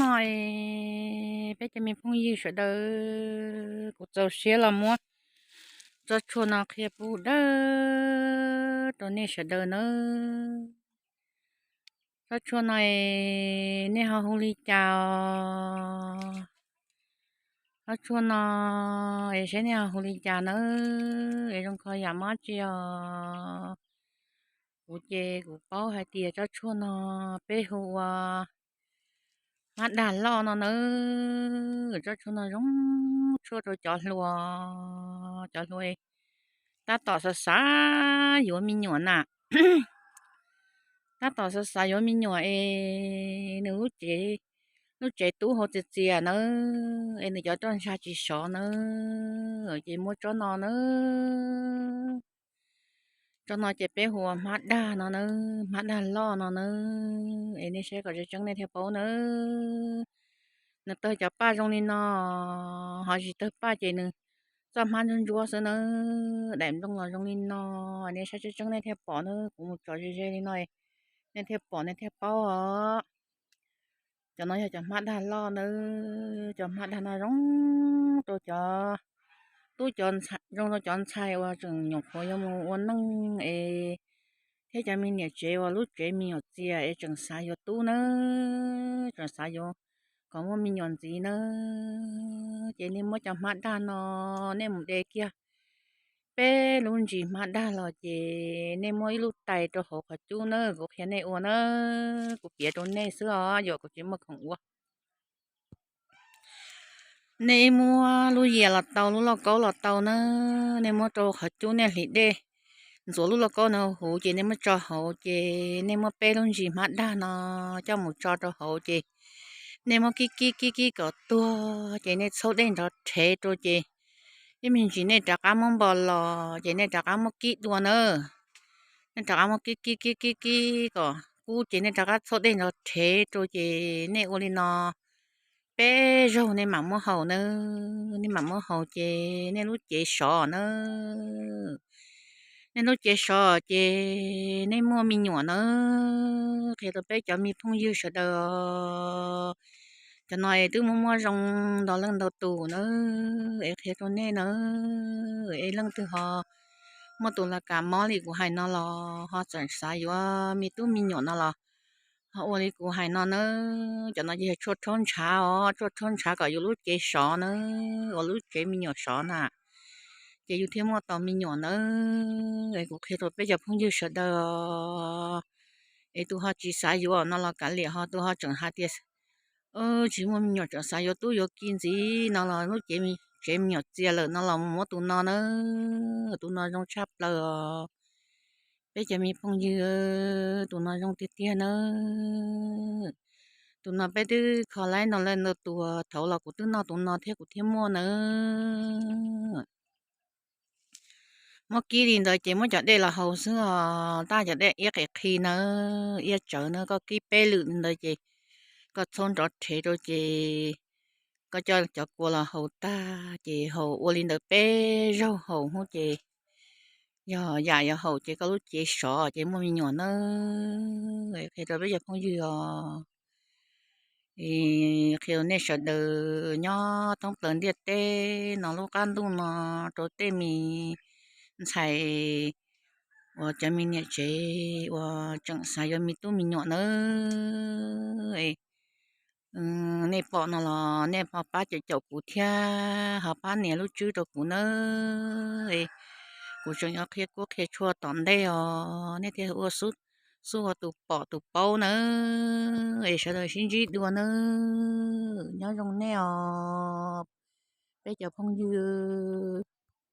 No peb cov me phooj ywg sawv daws, kuv txaus siab los muab tsob tshuaj no qhia pub dawb rau nej sawv daws nawb. Tsob tshuaj no es nej ho hu li cas os? Tsob tshuaj no es saib nej ho hu li cas nawb, es zoo kho yam mob tsi os? Kuv ces kuv paub hais tias tsob tshuaj no peb hu ua hmab dag loj no nawb. Tsob tshuaj no zoo tshuaj rau cov hluas, cov hluas tab tom xav xav yuav me nyuam na. Tab tom xav xav yuav me nyuam es nws lub cev, lub tsev tub hauv txias txias nawb, es nws cov roj ntsha tsis sov nawb, ces muab tsob no nawb. Tsob no ces peb hu ua hmab dag no nawb, hmab dag loj no nawb, es nej saib kom tseeb tseeb nej thiaj paub nawb. Nws tawg cov paj zoo li no, ho tsis tawg paj ces nws txoj hmab ntsuab ntsuab xwb nawb, daim nplooj los zoo li no, nej saib tseeb tseeb nej thiaj pom nawb, kuv mus tso ze ze li no nej thiaj pom nej thiaj paub os. Cov no yog cov hmab dag loj nawb, cov hmab dag no zoo rau cov tub, zoo rau cov ntxhais uas tseem nyuam qhuav yuav mus ua neej es, thiab cov me niam tsev uas lub tsev me nyuam txias es tseem xav yuav tub nawb, tseem xav yuav kom muaj me nyuam ntxiv nawb, ces nej muab cov hmab dag no, nej mus de kiag peb lub ntsis hmab dag los ces nej muab ib lub tais rau hauv qhov cub nawb, kuv qhia nej ua nawb, kuv piav rau nej xwb os, yog kuv tsis muaj khoom ua. Nej muab lub yias los tau, lub lauj kaub los tau nawb, nej muab rau qhov cub, nej hliv dej ntxuav lub lauj kaub no huv ces nej muab tso hauv, ces nej muab peb lub ntsis hmab dag no coj mus tso rau hauv, ces nej muab kib kib kib kib kom tuag, ces nej txhawb dej nrov rhev rau, ces ib me ntsis nej rov qab muab npo los, ces nej rov qab muab kib dua nawb. Nej rov qab muab kib kib kib kib kib kom kub, ces nej rov qab txhawb dej nrov rhev rau, ces nej ua li no peb zaug nej mam muab haus nawb. Nej mam muab haus ces nej lub cev sov nawb. Nej lub cev sov ces nej muaj me nyuam nawb. Qhia rau peb cov me phooj ywg sawv daws, cov no es twb muaj muaj zoo ntau leej ntau tus nawb, es qhia rau nej nawb. Es leej twg ho muaj tus las kas mob li kuv hais no los ho tseem xav yuav me tub me nyuam no los ho ua li kuv hais no nawb. Cov no ces yog tshuaj rhaub ntshav os, tshuaj rhaub ntshav kom yus lub cev sov nawb, ua lub tsev me nyuam sov na. Ces yus thiaj muaj tau me nyuam nawb. Es kuv qhia rau peb cov phooj ywg sawv daws, es tus ho tsis xav yuav no los kav liam, ho tus ho tseem hais tias tsis muaj me nyuam tseem xav yuav tub yuav ki ntxiv no los lub cev, tsev me nyuam txias lawm no los mus muab tus no nawb. Tus no zoo tshaj plaws os. Peb cov me phooj ywg, tus no zoo tiag tiag nawb. Tus no peb twb kho laib no lawm ntau tus, thaum los kuv twb noj tus no thiab kuv thiaj muaj nawb. Muab kib li ntawd ces muab cov dej los haus xwb os, tab cov dej iab qis qhi nawb, iab tsawv nawb, koj kib peb lwm li ntawd ces koj txhob nrov rhev rau ces koj coj cov kua los haus tag ces haus ua li ntawd peb zaug haus hnub ces yog yam yuav haus ces koj lub cev sov ces muaj me nyuam nawb. Qhia rau peb cov phooj ywg os, qhia rau nej sawv daws nyob thoob plaws ntiaj teb no lub qab ntuj no rau tej me ntxhais uas cov me niam tsev uas tseem xav yuav me tub me nyuam nawb. Nej pom no los nej ho pab caum caum kuv thiab ho pab nias lub tswb rau kuv nawb. Kuv tseem yuav qhia kuab qhia tshuaj tom ntej os, nej thiaj ua xub ua tus pom tus paub nawb. Es sawv daws sib ntsib dua nawb, nyob zoo nej os peb cov phooj ywg.